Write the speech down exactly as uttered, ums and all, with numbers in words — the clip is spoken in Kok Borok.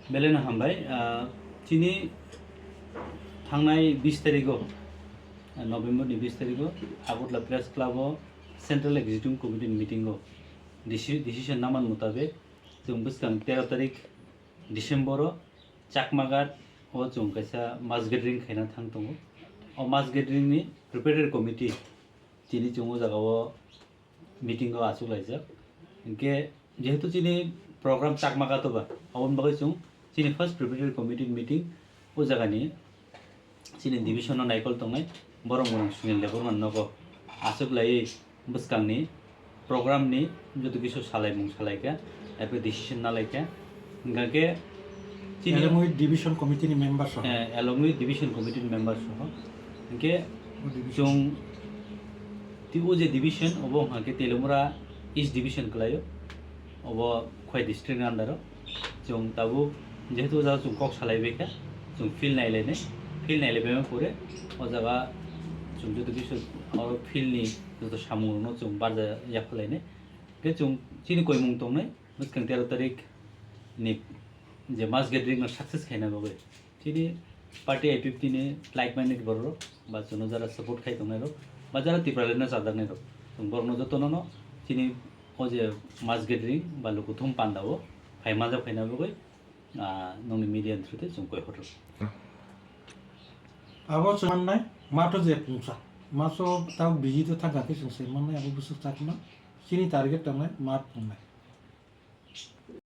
Belai no hambai, ah, chini thangnai bis tarigo, ah, November ni bis tarigo Agartala Press Club o Central Executive Committee ni meeting o deci-, decision naman mutabek chwng bwskang tero tarik December o Chakmaghat o chwng kaisa mass gathering khaina thang tongo. O mass gathering ni preparatory committee tini chwng o jaga o meeting o achuk laijak. Hinkhe jehetu chini program Chakmaghat o ba, aboni bagwi chwng chini first preparatory committee meeting o jagani chini division o naikol tongnai borok mwnang Sunil Debbarma nogo achuk laiwi bwskangni program ni joto kisu salaimung salaikha, abo decision nalaikha. Hinkhe chini along with division committee ni member soho. Eh, along with division committee ni member soho. Hinkhe o division, chwng ti o je division obo hwnkhe Teliamura East division kwlaio, obo Khowai district ni under o. Chwng tabuk jehetu o jaga chwng kok salai bai kha, chwng field nai lainai, field nai lai bai ma pore o jaga chwng joto kisu o field ni joto samung rok no chwng barja yaphar lainai. Hinkhe chwng chini koimung tongnai bwskang tero tarik ni je mass gathering no success khaina bagwi chini party I P F T ni like minded borok rok ba chwngno jara support khai tongnai rok ba jara Tipraland no chajaknai rok, chwng borok no joto no chini o je mass gathering ba lukuthum panda o phai manjak phaina bagwi, ah, nongni media ni through tei chwng koi hotor. Abo chwng mannai, matho je pungsa. Maso tao busy to thangkha khe chwng se mannai, abo bwswk chakma. Chini target tongnai, mat pungnai.